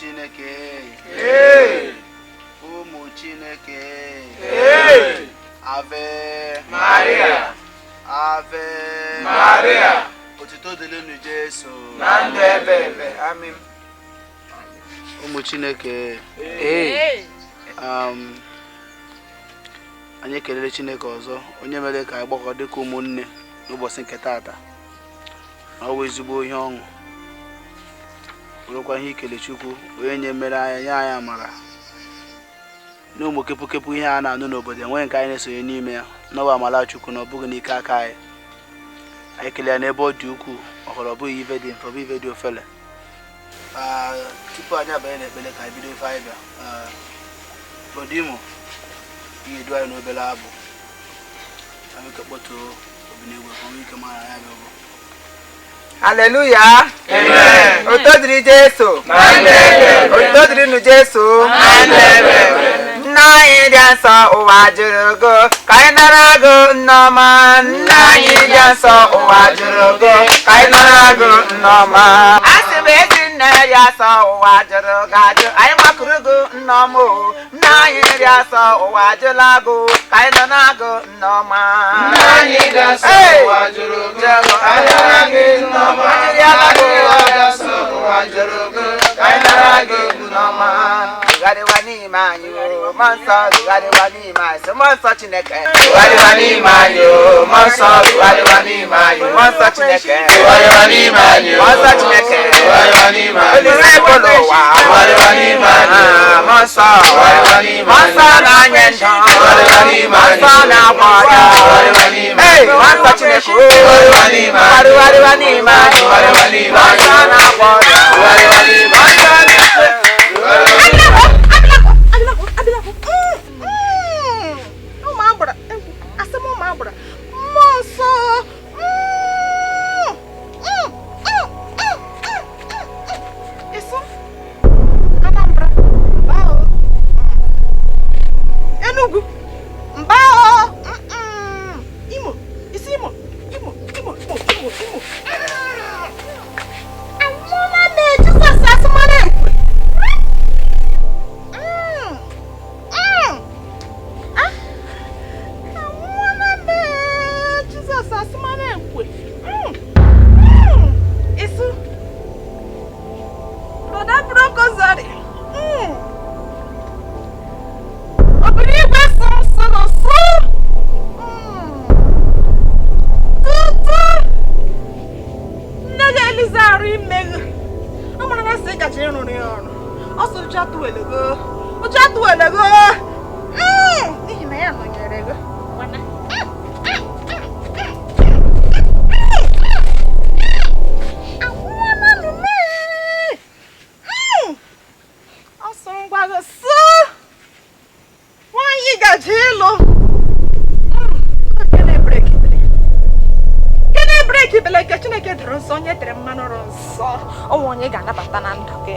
Chineke. Ụmụ Chineke. Ave Maria. Ave Maria. Otuto dịrịnụ Jesu. Na ndụ ebe ebe. Amen. Ụmụ Chineke. Anyị ekelere Chineke ọzọ onye mere ka anyị gbakọ dịka ụmụnne n'ụbọchị nke taata. Na ọ bụ ezigbo ihe ọṅụ, bụrụkwa ihe ikele Chukwu onye nye mere anyị nye anyị amara na ụmụ kepụkepụ ihe a na-anụ n'obodo enweghị nke anyị na-esonye n'ime ya n'ọwa amara Chukwu na ọ bụghị n'ike aka anyị. Anyị kelee ya n'ebe ọ dị ukwuu, ọhọrọ ọ bụghị ife dị mfe, ọ bụghị ife dị ofele. Tupu anyị abanye n'ekpere ka anyị bido ife anyị bịa, Brọda Imo ga-edu anyị n'obere abụ anyị ka kpọtuo Obinigwe ka o nwee ike mara anyị abịa bụ. Haleluya. Amen. Otuto dịrị Jesu. Otuto dịrị nụ Jesu. Nna anyị dị nsọ, ụwa jụrụ go ka anyị nara gụ nneọma. Nna anyị dị nsọ, ụwa jụrụ go ka anyị nara gụ nneọma. Asị m ezi nne ya nsọ, ụwa jụrụ gị ajụ, anyị makụrụ gụ nneọma o. Nna anyị dị nsọ, ụwa jụla gụ ka anyị nọ na-agụ nneọma. Nna anyị dị nsọ, ụwa jụrụ gị, ka anyị nara gị nneọma. Ajụrịala gị. Nna anyị dị nsọ, ụwa jụrụ gị, ka anyị nara gị nneọma. Rugharịwa n'ime anyị o, mmụọ nsọ, rugharịwa n'ime anyị, sị mmụọ nsọ Chineke. Rugharịwa n'ime anyị o, mmụọ nsọ, rugharịwa n'ime anyị. Mmụọ nsọ Chineke. Rugharịwa n'ime anyị o, Mmụọ nsọ Chineke. Rugharịwa n'ime anyị. Olise bụlụ ụwa. Rugharịwa n'ime anyị o. Ah, mmụọ nsọ. Rugharịwa n'ime Mmụọ anyị. nsọ na-nye ndụ. Rugharịwa n'ime Mmụọ anyị. nsọ na-agwọ ọrịa. Rugharịwa n'ime Ee, anyị. mmụọ nsọ Chineke o. Rugharịwa n'ime anyị. Rugharịwa n'ime anyị. Rugharịwa n'ime Mmụọ anyị. nsọ na-agwọ ọrịa. Rugharịwa n'ime Mmụọ anyị. nsọ na-agwọ Ụmụ agbara, asị m ụmụ agbara, mmụọ nsọ. Ịsụ Anambra mba o, Enugu mba o, Imo, isi Imo, Imo, Imo, Imo, Imo, Imo. Anwụọla m, Jizọs asịmara ekwe. Anwụọla m, Jizọs asịmara ekwe. Isu Brọda Brokozari. Obìnrin igwe sụ sụrụ sụ. Tutu nne gị Eliza arụ imeghe ọ mara na sị gaji ịrụrụ ya ọrụ, ọ sị ụjọ atụwelego, ụjọ atụwelego, n'ihi na ya nọnyere gị. Ngwana. Anwụọla nụ m. Ọ sị ngwa gị sị nwaanyị gaji ịlụ. Gịnị breki bele? Gịnị breki bele nke Chineke doro nsọ, onye tere mmanụ rụ nsọ, ọnwa onye ga-anabata na ndụ gị.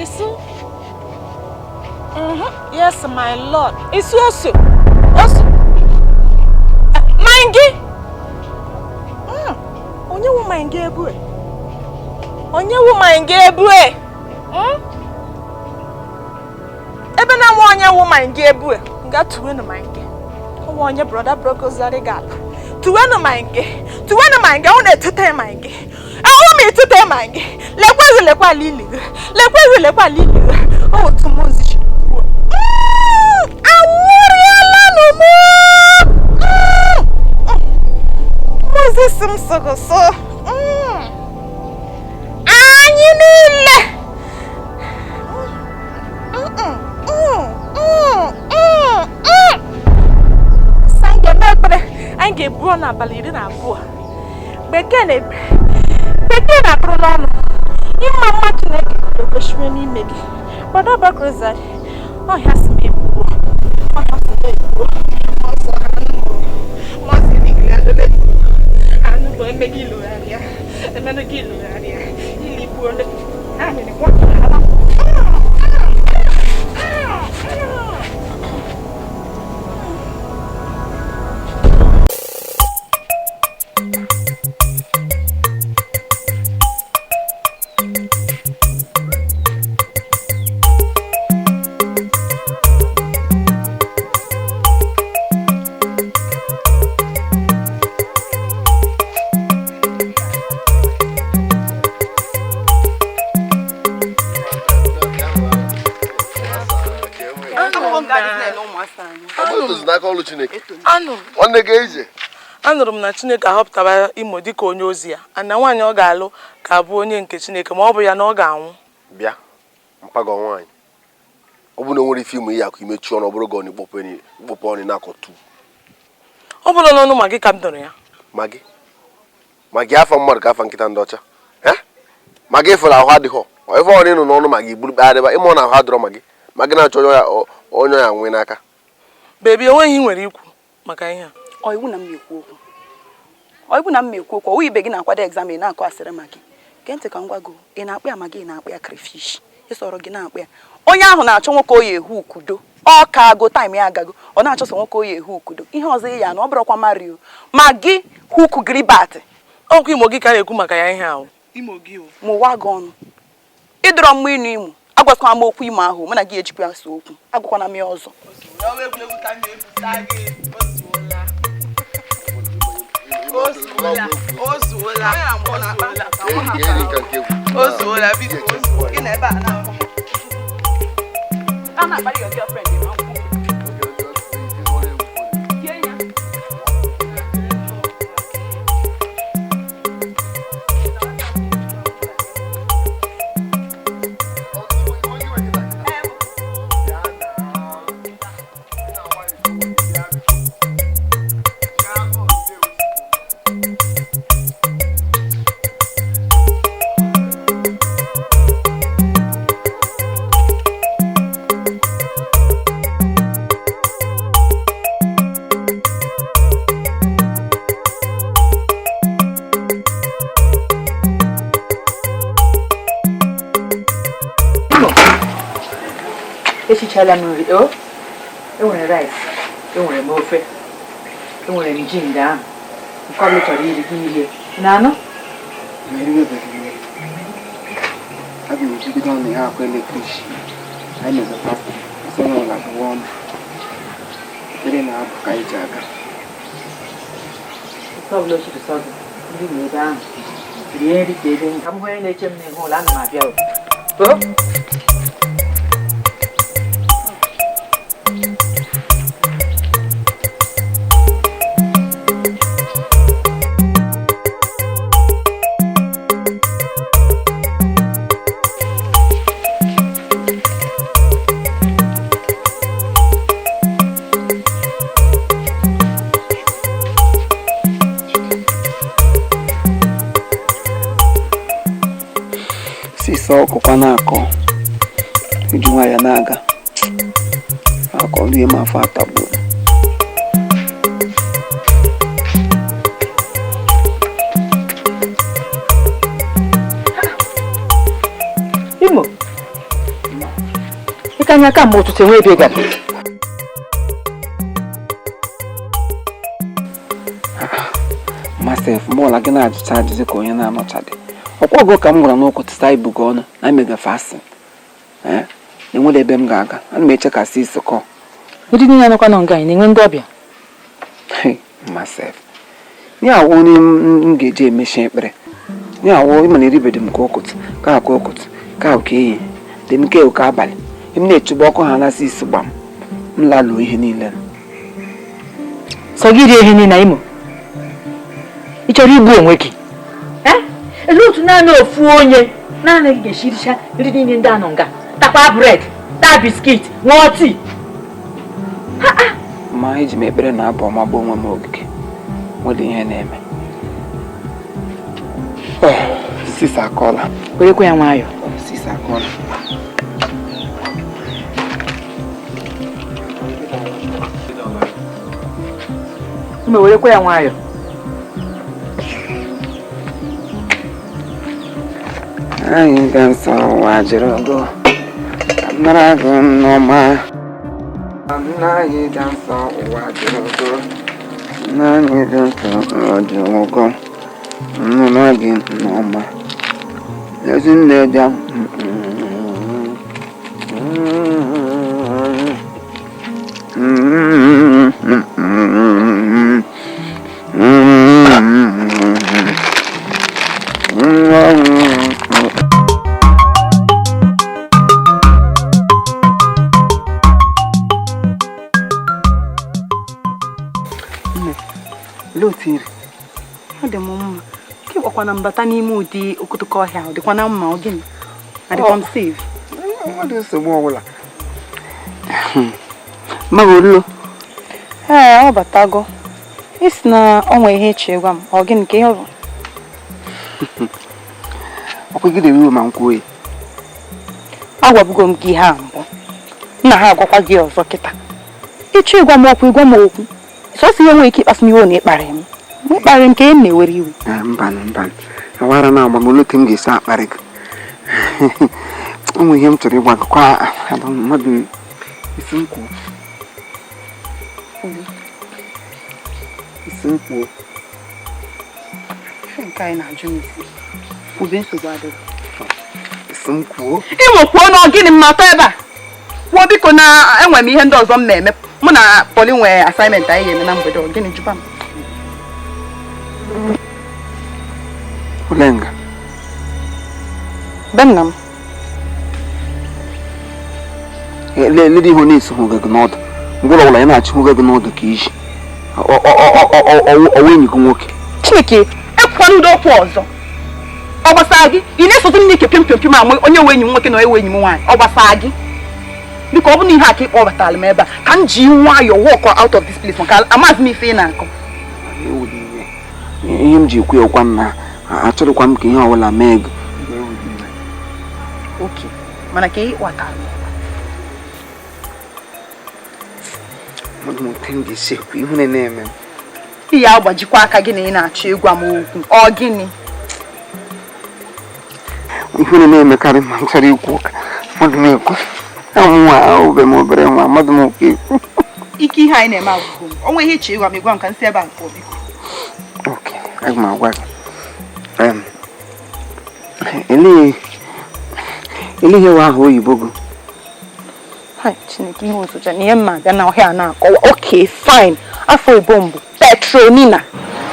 Isu. Yes, my Lord. Isu oso. Oso. Mangi. Onye wụ mangi ebue? Onye wụ mangi ebue? Ebe na nwa onye wụ mangi ebue, nga tuwenu mangi. Nwa onye Brọda Brokozari ga-ala. Tuwenu mangi. Tuwenu mangi, ọ na-etute mangi. Ahụ m etute mangi. Lekwa gị, lekwa ala ili gị. Lekwa gị, lekwa ala ili gị. Ọ otu mmụọ ozi si kwuo. Anwụrịala nụ m. Mmụọ ozi si m sịgụ sụ. Anyị niile. Sị anyị ga-eme ekpere, anyị ga-ebu ọ n'abalị 12. Bekee na bekee na-akụrụ n'ọnụ. Ịma mma Chineke ga-egosiwe n'ime gị. Brọda Brokozari, ọhịa si m egbuo. Ọhịa si m egbuo. Ọsọ anụ mmasị n'igile adịle. Anụ bụ eme gị lụgharịa. Emenụ gị lụgharịa. Ili gbuo ndị. Ha mere nwa ala. Ọ n'aka ọrụ Chineke. Nwanne gị ije. Anụrụ m na Chineke ahọpụtara Imo dịka onye ozi ya ana nwaanyị ọ ga-alụ ka bụ onye nke Chineke ma ọ bụ ya na ọ ga-anwụ. Bịa mpago nwaanyị. Ọ bụ na nwere ife imo ihe akụ imechi ọnụ ọ bụrụ gị ọ na-ekpọpụ ọnụ na-akọtu. Ọ bụrụ n'ọnụ ma gị ka m dọrọ ya. Ma gị afa mmadụ ka afa nkịta ndị ọcha. Ma gị fụrụ ahụ adịghọ. Ife ọ ịnụ n'ọnụ ma gị buru kpagharịba ịma ọ na ahụ adịrọ ma gị na-achọ onye ya nwee n'aka. Bebi enweghị nwere ikwu maka ihe a. Ọ iwu na m ekwu okwu. Ọ iwu na m ekwu okwu. Ọwụ ibe gị na-akwado exam ị na-akọ asịrị ma gị. Gee ntị ka m gwa gị, ị na-akpụ ya ma gị na-akpụ ya crayfish. Ị sọrọ gị na-akpụ ya. Onye ahụ na-achọ nwoke oyi ehu ukudo. Ọ ka ago time ya agago. Ọ na-achọsọ nwoke oyi ehu ukudo. Ihe ọzọ ị ya na ọ bụrụkwa Mario. Ma gị huku gribat. Okwu Imo gị ka na-ekwu maka ya ihe ahụ. Imo gị o. Mụ wa gị ọnụ. Ịdọrọ mma ịnụ Imo. Agwakwa m okwu Imo ahụ, mụ na gị ejikwa ya so okwu. Agwakwana m ya ọzọ. Ozuola biko. Gị na ebe a na-akọ. A na-akparị your girlfriend ma nkwụ. Echichala m nri o enwere rice, enwere m ofe, enwere m ji nga ahụ nke ọbụla chọrọ iri gị rie na anụ. Aga m ejibido ọnụ ya akwa eletrik anyị na-eme pasta ọsọ na ụlọ abụọ ọnụ ekpere na-abụ ka anyị ji aga. Nke ọbụla o chiri sọ gị ndị na ebe ahụ rie nri ka ebe ka m hụ onye na-eche m n'ihu ụlọ ana m abịa o. Ọkụkwa na-akọ iji nwayọ na-aga akọ rie m afọ atagbuo. Imo ịka anya kamgbe ụtụtụ enwe ebe ị gara. Masef mụọla gị na-ajụcha ajụjụ ka onye na-anọchadị. Ọkwa ogo ka m gwara n'ụkwụ tụsa ibugo ọnụ na emega fasin. Enwere ebe m ga-aga. Ana m eche ka sis kọọ. Ndị niile anọkwa nọ nga anyị na-enwe ndị ọbịa. Masef. Ya awụ onye m ga-eji emechi ekpere. Ya awụ ịma na eribeghị m ka ụkụtụ, ka akwa ụkụtụ, ka oke ehihie, dị nke oke abalị. M na-echugbu ọkụ ha na sis gbam. M lalụọ ihe niile. Sọ gị rie ihe niile Imo. Ị chọrọ igbu onwe gị? Elee otu naanị ofu onye naanị gị ga-esiricha nri niile ndị anọ nga takwa bred taa biskit ṅụọ tii. Ma eji m ekpere na abụ ọma gbuo onwe m ogige. Nwere ihe na-eme. Sisa akọla. Werekwa ya nwayọọ. Sisa akọla. Imo werekwa ya nwayọọ. Anyị ga-nsọ ụwa jiri ọgụ nara gị nneọma. Nna anyị ga-nsọ ụwa jiri ọgụ. Nna anyị ga-nsọ ụwa jiri ọgụ. Nnụnụ gị nneọma. Ezinne bịa. Otu iri. Ọ dị m mma. Ka ịgbakwana mbata n'ime ụdị okotoko ọhịa ọ dịkwa na mma ọ gịnị? Adịkwa m safe. Ọ dị nsogbu ọbụla. Mma olulo. Ee, ọ batago. Isi na ọ nwee ihe eche gwa m, ọ gịnị ka ihe ọ bụ? Ọkwa gị na-ewe ma m kwuo ya. Agwabugo m gị ihe a mbụ. Nna ha agwakwa gị ọzọ kịta. Ịchọ ịgwa m okwu, ịgwa m okwu. Sọsọ ihe nwere ike ịkpasu m iwe na ịkparị m. Mgbe ịkparị m ka ị na-ewere iwe. Mbanụ mbanụ. Awara na agba m olee otu m ga-esi akparị gị. O nwere ihe m chọrọ ịgwa gị kwa mmadụ isi m kwuo. Isi m kwuo. Nke anyị na-ajụ m isi. Kwube nsogbu adịghị. Isi m kwuo. Imo kwuo na gịnị m atọ ebe a? Kwuo biko na enwere m ihe ndị ọzọ m na-eme. Mụ na Poli nwere assignment anyị ga-eme na mgbede ọ gịnị jụba m. Olenga. Be nna m. Lede ihe ọ na-eso hụ gị n'ọdụ. Mgbe ọbụla ya na-achị hụ gị n'ọdụ ka iji. Ọwụ enyi gị nwoke. Chineke, ekwukwana ụdị okwu ọzọ. Ọ gbasara gị? Ị na-esozi m n'ike pịm pịm pịm ama onye nwe enyi m nwoke na onye nwe enyi m nwaanyị. Ọ gbasara gị? Biko ọ bụ na ihe a ka ị kpọbatara m ebe a ka m ji nwayọọ walk out of this place maka amaghịzi m ife ị na-akọ. Ihe m ji ekwu ekwa na achọrọkwa m ka ihe ọbụla mee gị. Oke, mana ka ị kpọtara m. Mmadụ m otu m ga-esi ekwu ihu na-eme m. Ị ya agbajikwa aka gị na ị na-achọ ịgwa m okwu. Ọ gịnị? Ihu na-emekarị ma m chọrọ ikwu ụka. Mmadụ m ekwu. Nwa obe m obere nwa mmadụ m okwu ekwu. Ike ihe anyị na-eme agwụgo m. O nwee ihe ịchọ ịgwa m ịgwa m ka m si ebe a pụọ biko. Oke, aga m agwa gị. Elee ihe nwa ahụ oyibo gị? Hai, Chineke ihe osocha na ihe mma abịa na ọhịa na-akọwa. Okay, fine. Afọ oyibo m bụ Petronina.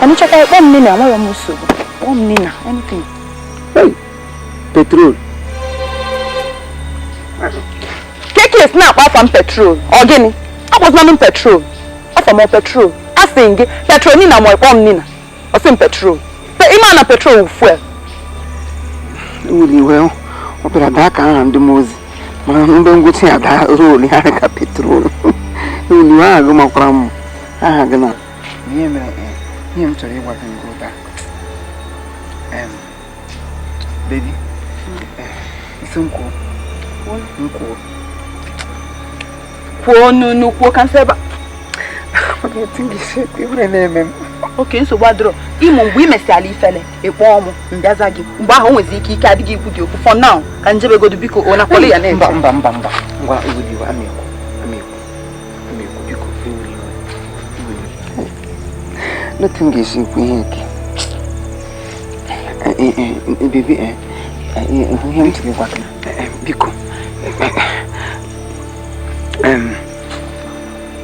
Anyị chọkwa ịkpọ m Nina, enweghị m nsogbu. Kpọọ m Nina, anything. Hey, petrol. Keke si na-akpọ afa m petrol. Ọ gịnị? Akpọzina m petrol. Afa m petrol. A sị m gị Petronina ma ịkpọ m Nina. Ọ sị m petrol. Ime na petrol wụ fuel. Eweli iwe ọ bịara daa ka aha ndị mmụọ ozi. Mana mgbe ngwụcha ya daa roolu ya ka petrol. Eweli iwe aha gị makwara m aha gị na. Ihe mere ihe m chọrọ ịgwa gị nke ụta. Baby, isi m kwuo. M kwuo. Kwuo nunu kwuo ka nsị ebe a. Oke nsogbu adịrọ. Imo mgbe ị mesịala ifele ịkpọọ m mbịaza gị mgbe ahụ o nwezi ike ike adịghị ikwu gị okwu for now ka njebegodu biko o na Poli ya na-eche. Mba mba mba mba ngwa eweli iwe amịekwu amịekwu amịekwu biko eweli iwe eweli iwe. N'otu m ga-esi ekwu ihe nke bebi ihe m chọrọ ịgwa gị biko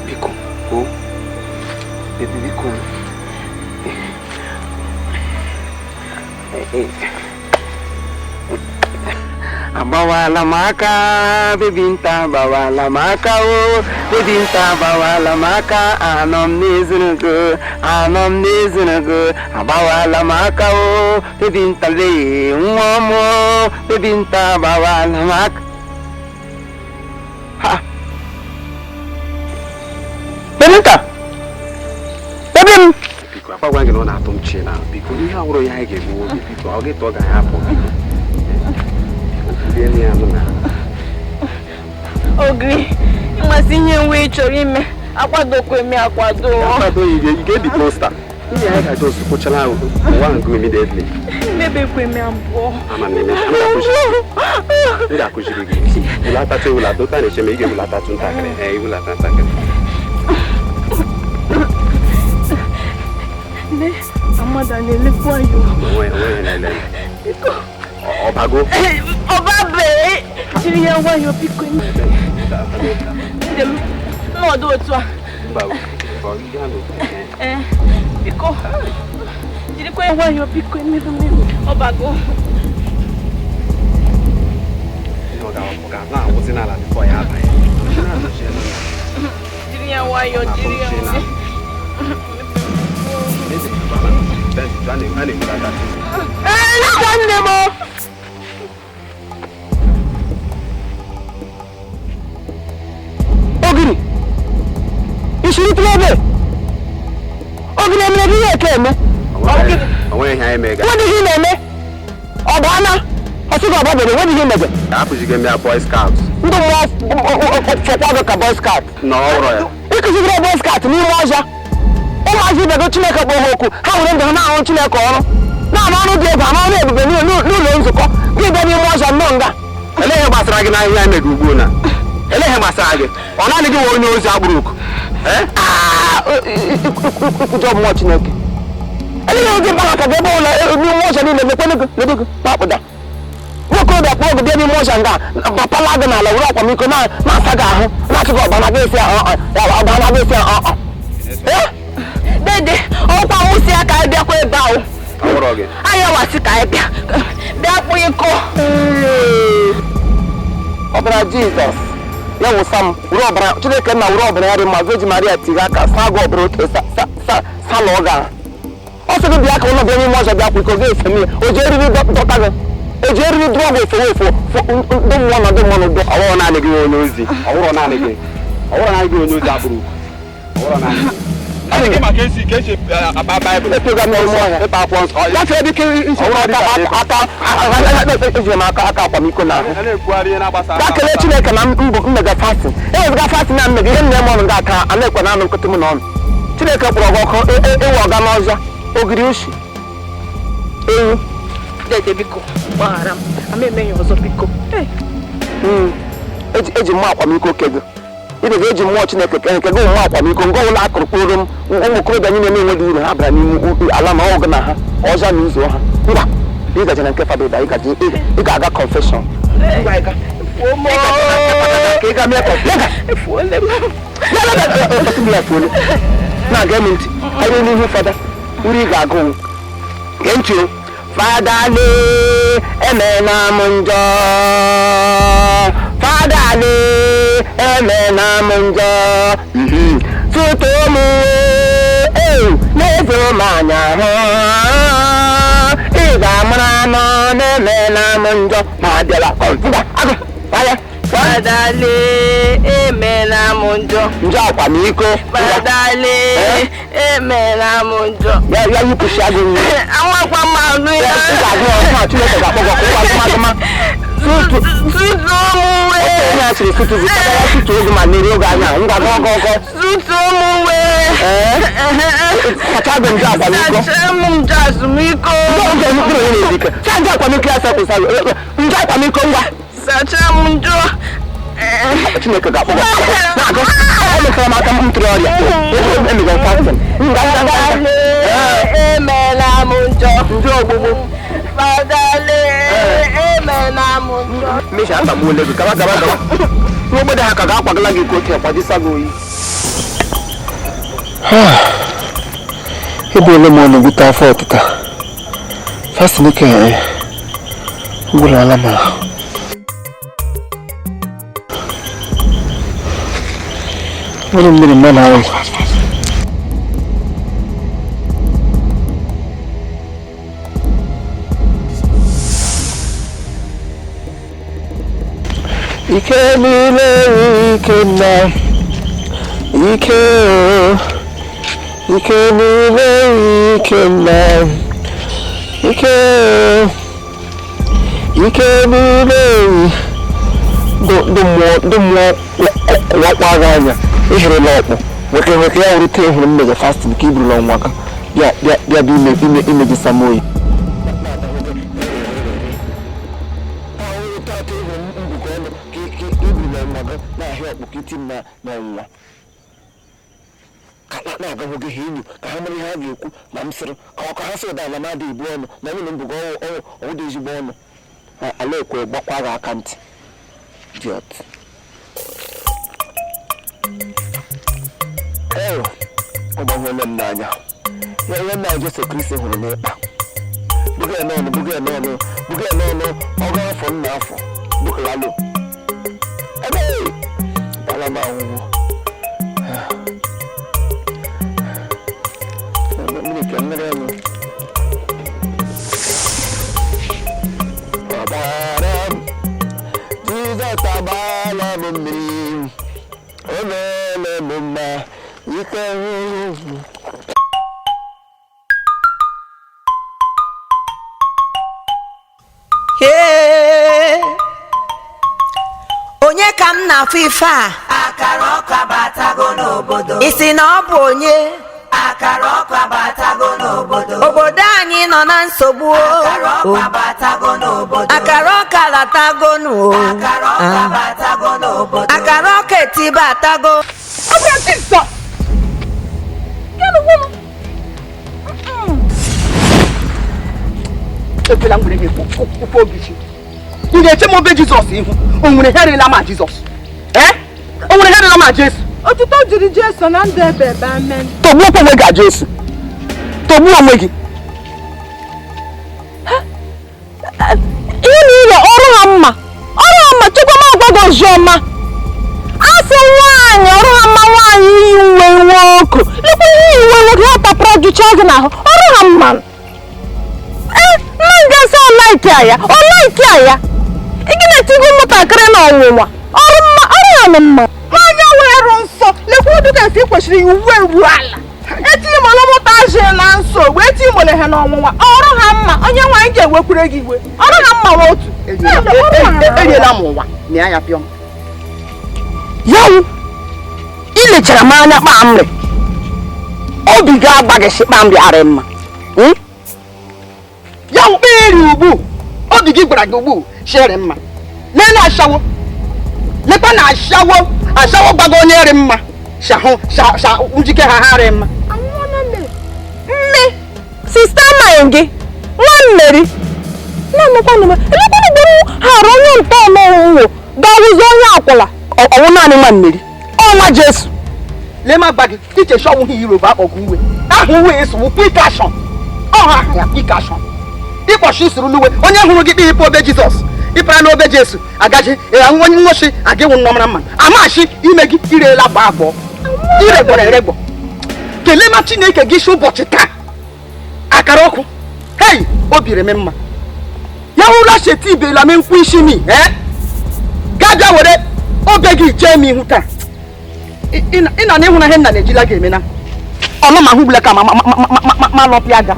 biko o bebi biko agbawala m aka bebi nta agbawala m aka o bebi nta agbawala m aka anọ m n'ezinugo anọ m n'ezinugo agbawala m aka o bebi nta lee nwa m o bebi nta agbawala m aka. Ha Bebi nta bebi m biko akwa gị na ọ na-atụ m chi na biko ihe awụrụ ya anyị ga-egbu obi biko ọ gị tụọ ga ya apụ biko Ogiri, ịmasị ihe nwe ị chọrọ ime akwadokwa eme akwado. Akwado ị ga-ebi posta. Ihe anyị ga-ajọ kwụchala ụwa ngụ immediately. Emebekwa eme abụọ. Ama m eme, m ga-akụziri gị. Wulatatụ ewulata, ụta na-eche ma ị ga-ewulatatụ ntakịrị. Ee, iwulata ntakịrị. Nne, Amada na-elekwa ya. Onwe na-ele. Ọbago. Ọba bee, jiri ya nwayọọ biko. Ndị m, nọdụ otu a. Ee, biko. Jirikwa ya nwayọọ biko, emerụ m. Ọbago. Ọ ga-awụzi n'ala bifo ya abanye. Jiri ya nwayọọ, jiri ya nwayọọ. A na-ewulatatụ. Ee, nne m. Ogiri. Ishiri tụrụ Ogiri emere gị ihe eke eme. Onweghị ihe anyị mega. Nwedị ihe ị na-eme. Ọ bụ ana? Ọ sị gị ọba bere, nwedị ihe imege. Apụzighị m ya Boy Scouts. Ndị mmụọ fọkwa gị ka Boy Scout. Na ọ hụrụ ya. Ịkụzigoro Boy Scout n'ime ọzọ. Ụmụazị ibe gị Chineke kpọrọ ha oku, ha were ndụ ha na-arụ Chineke ọrụ. Na-arụ ọrụ dị egwu, arụ ọrụ ebube n'ụlọ nzukọ. Gị bịa n'ime ọzọ nnọọ nga. Elee ihe gbasara gị na ihe anyị mega ugbu na? Elee ihe gbasara gị? Ọ naanị gị nwe onye ozi agbụrụ oku? Ikwujọ mmụọ Chineke. Elee ihe ụdị mkpa ka gị ebe ụlọ n'ime ọzọ niile mekwenụ gị lebe gị na-akpụda. Nwoke obi akpọrọ gị bịa n'ime ọzọ nga bapala gị n'ala were akwamiko na-asa gị ahụ na-achụ gị ọbara gị esi ọbara gị esi ọ. Dede, ọkwa nwụsị ya ka anyị bịakwa ebe ahụ. Anyị wasị ka anyị bịa. Bịa kpụ iko. Ọbara Jizọs ya wụsa m were ọbara Chineke nna were ọbara ya dị mma Virgin Maria tiga aka saa gị ọbara otu salọ ọ gara. Ọ sị gị bịa ka ụlọ bịa n'ime ọzọ bịa kpụ iko gị efe mmiri o ji eriri dọta gị. Eji eriri dụọ gị efe efo ndị mmụọ na ndị mmụọ na ụdọ. Ọwụrụ naanị gị onye ozi. Ọwụrụ naanị gị. Ọwụrụ naanị gị onye ozi agbụrụ. Ọwụrụ naanị gị. Aka akwamiko na ahụ. Gaa kelee Chineke na mbụ mmega fasting. Ewezụga fasting na mmega ihe nne m ọnụ ga-aka a na-ekwe na anụ nkịtị m n'ọnụ. Chineke kpọrọ gị ọkụ ewu ọga n'ọzọ ogiri ushi ewu. Dede biko gbaghara m ama eme ya ọzọ biko. Eji mmụọ akwamiko ke gị. Ibe ga-eji mmụọ Chineke ke nke gị mmụọ akwamiko ngọ ụlọ akụrụ kpụrụ m ụmụ okorobịa niile na-enweghị uru ha bara n'ime ala ma ọgụ na ha ọzọ na ụzọ ha. Ngwa ị gaje na nke fada ụda ị ga-aga confession. Na-aga eme ntị anyị n'ihu fada uri ị ga-agụ gee ntị o. Fada lee emela m njọ. Fada lee emela m njọ. Tutu m na-ezo m anya hụ ị ga-amara nọ na-emela m njọ ma bịara kọmputa agụ anya. Fada lee emela m njọ. Njọ akwamiko. Fada lee emela m njọ. Ya yipụsị agụ nri. Anwakwa m anụ ya. Ị ga-agụ ọkụ a Chineke ga-akpọ gị ọkụ agụmagụma. Tutu m wee. Onye a sịrị tutu gị kada ya tutu oge ma merie oge anya ngwa gị ọgọ ọgọ. Tutu m wee. Kacha gị njọ akwamiko. Sacha m njọ azụmiko. Njọ njọ mkpụrụ onye na-ezike. Sa njọ akwamiko ya sapụsa njọ akwamiko ngwa. Sacha m njọ. Chineke ga-akpọ gị na-agụ ọ mekara m aka m tụrụ ọrịa emega fasting. Emela m njọ. Njọ ogbugbu. Fada lee emela m njọ. Mesha akpagbuola gị gaba gaba gaba. N'obodo ha ka ga-akwagala gị ka otu akwajisa gị oyi. Ebuola m ọnụ gbute afọ ọtịta. Fasting ke ngwụrụala m ahụ. Nwere mmiri mmanụ ahụ. Ike niile ike nna ike o ike niile ike nna ike o ike niile ndị mmụọ wakpo agha anya ihirila ọkpụ nweke nweke ya wurute ịhụrụ mmega fasting ka iburula nwa ka bịa bịa bịa ime ime gị samoyi. Na-agahụ gị ha enyo ka ha mara ihe ha ga-ekwu na m sịrị ka ọ ka ha sị ụda ala m adịghị ebu ọnụ na nwunye m bụgo ọwụdị ezigbo ọnụ ala ekwe gbakwa gị aka ntị diọt. Ee, ọ gbanweela m n'anya ya ihe nna Jesu Kristi hụrụ n'ịkpa buga ya n'ọnụ buga ya n'ọnụ buga ya n'ọnụ ọgụ afọ nna afọ bukalalo ebe tala m ahụhụ. Mmiri ka mmiri ọnụ. n'ime mmiri. O meela m mma ike gwụrụ. Ee, onye ka m na-afụ ife a? Akara ọkụ abatago n'obodo. Ị sị na ọ bụ onye? Akara ọkụ abatago n'obodo. Obodo anyị nọ na nsogbu o. Akara ọkụ abatago n'obodo. Akara ọkụ alatago nụ o. Akara ọkụ abatago n'obodo. Akara ọkụ etibe atago. Ọ bụrụ Jizọs! Ekwela m were gị kwụkwọ obi chi. Ị ga-eche m obe Jizọs ihu. O nwere ihe rịla ma Jizọs. Ee? O nwere ihe rịla ma Jesu. Otuto jiri Jesu na ndụ ebe ebe amen. Tọgbuo onwe gị a Jesu. Tọgbuo onwe gị. Ihe na ile ọrụ ha mma. Ọrụ ha mma chekwa m agwa gị ozi ọma. Asị nwaanyị ọrụ ha mma nwaanyị iyi uwe nwoke. Lekwa ihe uwe nwoke ha tapụrụ jụchaa gị n'ahụ. Ọrụ ha mma. Nna ọ laiki ya, ọ laiki ya. Ị gị na-etigo ụmụntakịrị na ọnwụnwa. Ọrụ mma, ọrụ ha nọ mma. Nwaanyị were nsọ, lekwa ụdị ka esi kwesịrị iwu ewu ala. Etinye m ọlọmụta na nsọ, wee tinye m ha n'ọnwụnwa. Ọrụ ha mma, onye nwaanyị ga-ewekwure gị iwe. Ọrụ ha mma wa otu. Eriela m ụwa, mịa ya pịọm. Yawu, ị lechara m anya kpamrị. Obi ga-agbaghịsị kpamrị arị mma. Ya eri ugbu obi gị gwara gị ugbu shere mma. Lee na ashawo. Lekwa na ashawo. Ashawo gbago onye eri mma. Shahụ sha njike ha ha ri mma. Mme, sista amaghị gị, nwa mmeri. Na-emekwanụ m, elekwanụ mgbe m hara onye ntọala ọwụwụ ga-awụzi onye akwụla. Ọwụ naanị nwa mmeri. Ọnwa Jesu. Lee ma gba gị, iche shọwụ ha Yoruba akpọgụ uwe. Ahụ uwe esogbu quick action. Ọha aha ya quick action. Ịkpọchi isoro n'uwe onye hụrụ gị kpe ịpụ obe Jizọs ịpara n'obe Jesu agaji ịhụ onye nwochi aga ịwụ nnọmara mma amachi ime gị irela gbaa agbọ iregbọrọ eregbọ kelee ma Chineke gị si ụbọchị taa akara ọkụ hei obi reme mma ya hụla cheta ibela me nkwụ isi mi gaa bịa were obe gị chee m ihu taa ị na na ịhụna ihe nna na-ejila gị emena ọnụ ma hụ gbula ka ma lọpịa ga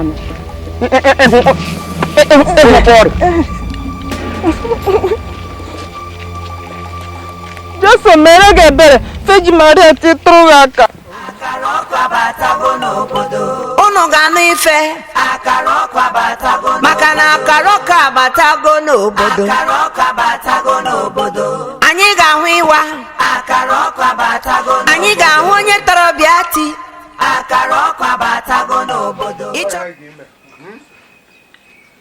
Jesu mere gị ebere Feji Maria titụrụ gị aka. Akara ọkụ abatago n'obodo. Unu ga-anụ ife. Akara ọkụ abatago n'obodo. Maka na akara ọkụ abatago n'obodo. Akara ọkụ abatago n'obodo. Anyị ga-ahụ ịwa. Akara ọkụ abatago n'obodo. Anyị ga-ahụ onye tọrọ bịa ti. Akara ọkụ abatago n'obodo.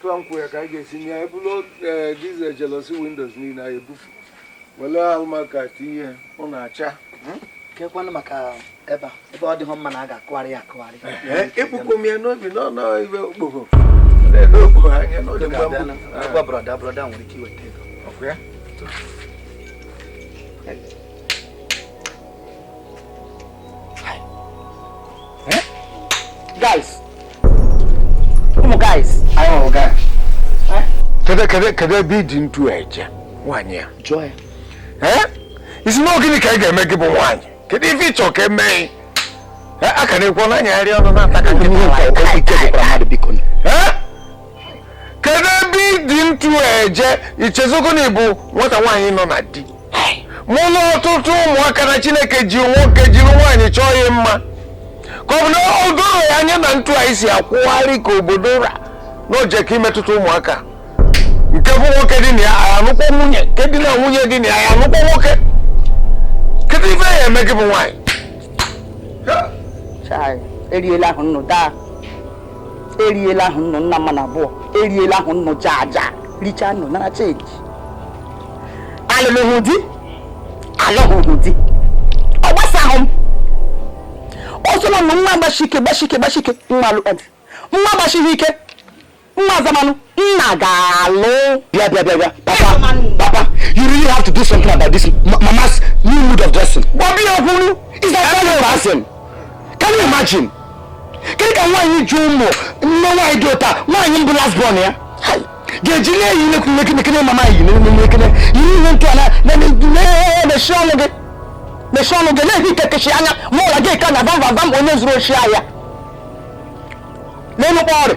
Nkwụ ya ka anyị ga-esi nye ya bụrụ diesel jealousy windows niile anyị ebufu were alụmaka tinye ọ na-acha kekwanụ maka ebe ebe ọ dịghị mma na a ga-akụgharị ya akụgharị. Ekpukpo m ya n'obi n'ọnụ ibe okpogho n'okpogho anya n'ọdị mgba brọda brọda nwere ike iweta ego. Ọkụ ya? Guys, ụmụ guys, anyị hụrụ guys. Kedu ebe iji ntu eje nwaanyị ya? Jụọ ya. Isi na gịnị ka ị ga-eme gị bụ nwaanyị? Kedu ife ịchọ ka emee? A ka na-ekwu na-anyagharị ọnụ na-ata ka nkịta. Kedu ebe iji ntu eje? Ichezogo na ịbụ nwata nwaanyị nọ na di. Mụ na ọtụtụ ụmụaka na Chineke ji nwoke jiri nwaanyị chọọ ya mma. Ka ọ bụ na o doro ya anya na ntu anyị si akwụgharị ka obodo ra n'oje ka imetụta ụmụaka. Nke bụ nwoke dị na ya anụkwa nwunye, nke dị na nwunye dị na ya anụkwa nwoke. Kedu ife ya eme gị bụ nwaanyị? Chai, eriela ahụ nnụ daa. Eriela ahụ nnụ nna mma na abụọ. Eriela ahụ nnụ jaa jaa. Richaa nnụ nara chenji. Alụlụhụ di? Alụhụhụ di. Ọ gbasahụ m. Ọsọ na nwa gbashike gbashike gbashike nwa alụkpadị. Nwa gbashighị ike. Nwa zamanụ nna ga-alụ. Bịa bịa bịa bịa. Papa, papa, you really have to do something about this mama's new mood of dressing. Bobby Okwuru is a fellow person. Can you imagine? Kedu ka nwaanyị ji ụmụ nne nwaanyị dị ụta nwaanyị mbụ last born ya? Ga-ejiri eyi nekene mama yi nekene yiri ihe ntụ a na mechie ọnụ gị, mechie ọnụ gị na-ehi ike kechi anya ma ụlọ gị ka na vam vam vam onye zuru oshi ahịa n'elu ọrịa.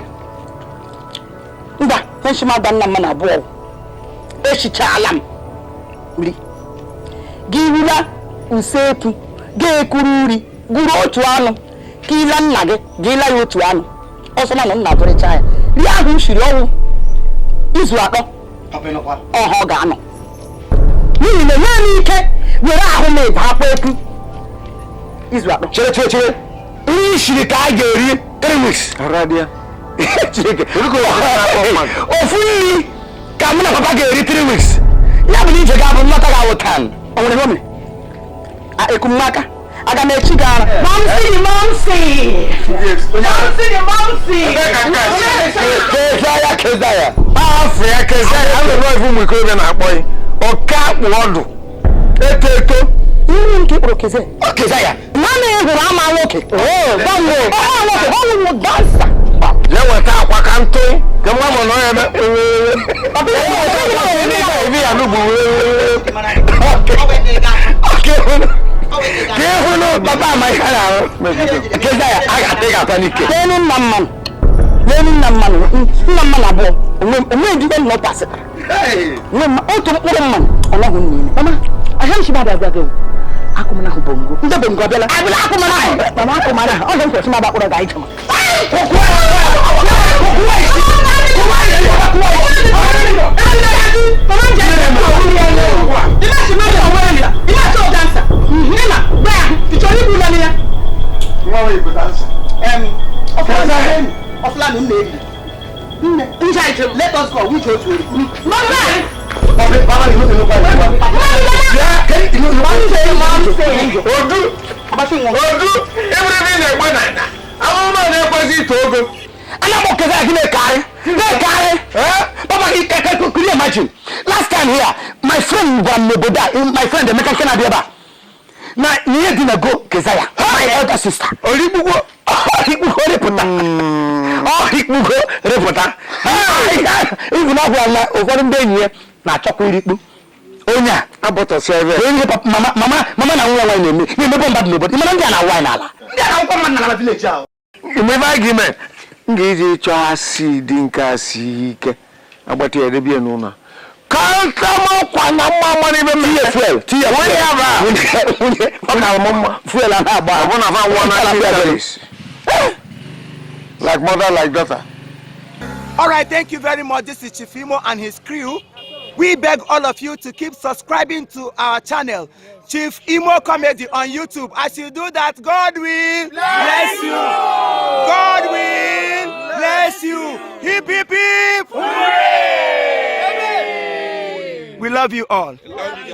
Ngwa, nshi m agwa nna m na abụọ echichala m nri gị rula usekwu, ga-ekuru nri gụrụ otu anụ ka ịla nna gị, ga ịla ya otu anụ ọsọ na nna dụrịcha ya rie ahụ m shiri ọnwụ izu 3 ọha ọ ga-anọ n'ihi na enweghị m ike were ahụ m ebe akpa ekwu izu 3. Chere, chere, chere, nri shiri ka a ga-eri 3 weeks. Chineke, ofu nri ka mụ na papa ga-eri 3 weeks, ya bụ na ije ga-abụ nnọta ga-awụ tan. O nwere ihe o mere? Ekumaka aga m echi gị ara. Mamsi, mamsi, mamsi, mamsi. Kezaya, Kezaya, afọ ya Kezaya, a na-eme ife ụmụ ikorobịa na-akpọ ya oke akpụ ọdụ eto eto. Ihe nke kpọrọ Kezaya? Ọ Kezaya. Mama ị hụrụ ama nwoke. Ọha nwoke, ọ wụ dancer. Jee weta akwa ka ntụ ka nwa mụ na ọ ya eme ebe ya n'ugwu ka ịhụ na papa ama ihe a na-arụ. Kezaya, a ga-ata ị ga-ata n'ike. N'elu nna mmanụ, n'elu nna mmanụ, nna mmanụ abụọ, onwe ndị nọ pasịtara. Otu mkpụrụ mmanụ, ọ nọghị n'ime. Mama, ahịa m shiba abịa gị. Akụmana ahụ bongo. Ndị bongo abịala. Abịala akụmana ahụ. Mama akụmana ahụ. Ọ dị mkpa sima bakpụrụ ga ije m. Let us go. We go to Odu, odu, ebere na-egbe na ahụhụ na-ekwesị ito ogo. Ana m Kezaya gị na-ekarị na-ekarị. Papa gị, could you imagine last time here my friend gwara m n'obodo a, my friend Emeka nke na-abịa ebe a na ihe dị na go Kezaya, my elder sister. Orikpugwo. Ọrikpugo rịpụta, ọrikpugo rịpụta. Ibu na ọgwụ na ụfọdụ ndị enyi ya na-achọkwa irikpu onye a abọtọsịa ebe. Onye papa mama mama mama na nwa nwaanyị na-eme na-emebe mmadụ n'obodo. Ịmara ndị a na-awụ anyị n'ala, ndị a na-akwụkwọ mmadụ n'ala village ahụ. Mgbe ebe a ga-eme m ga-eji chọọ asidi nke asị ike agbata ya edebe ya n'ụlọ ka ntamakwa na mma mma n'ime m. Tinye fuel, tinye Nwunye ya bụ a. Nwunye ọ kara m mma. Fuel a na-agba. Ọ bụ na fa nwụọ na service like mother like daughter. All right, thank you very much. This is Chief Imo and his crew. We beg all of you to keep subscribing to our channel, Chief Imo Comedy on YouTube. As you do that, God will bless you. God will bless you. Hip, hip, hip. Hooray! We love you all. Love you.